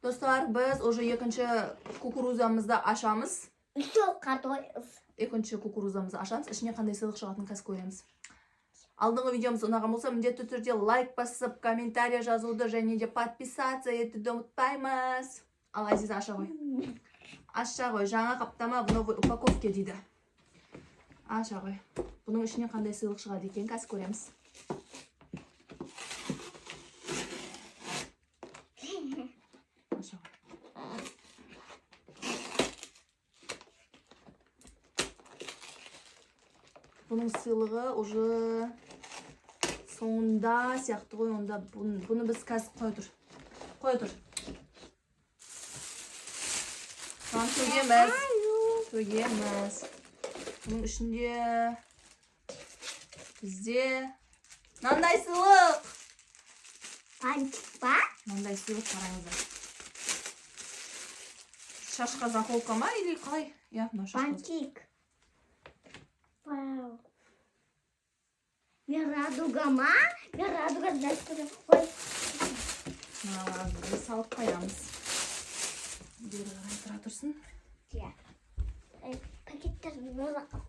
Достар, біз уже екінші кукурузамызды ашамыз. Еще картофель. Екінші кукурузамызды ашамыз. Ішінен қандай сыйлық шығатынын қазір көреміз. Алдыңғы видеомыз ұнаған болса, міндетті түрде лайк басып, комментарий жазуды және де подписаться етуді ұмытпаймыз. Ал, Азиза, аша ғой. Аша ғой. Жаңа қаптама, в новой упаковке дейді. Аша ғой. Бұның ішінен қандай сыйлық шығады екен, қазір көреміз. Аша ғой. Бұның сыйлығы уже соңында сияқты ғой. Онда бұны біз қазір, қоя тұр. Қоя тұр. Мынаны төгеміз. Төгеміз. Бұның ішінде бізде мынандай сыйлық. Бантик па? Мынандай сыйлық, қараңыздар. Шашқа заколка ма или қалай? Иә, мынау шашқа. Бантик. Вау. Мен радуга ма? Мен радуга, знаешь, что? Ой. Мыналарды салып қоямыз. Бері қарай тұра тұрсын. Иә. Эй, пакеттер мына жаққа.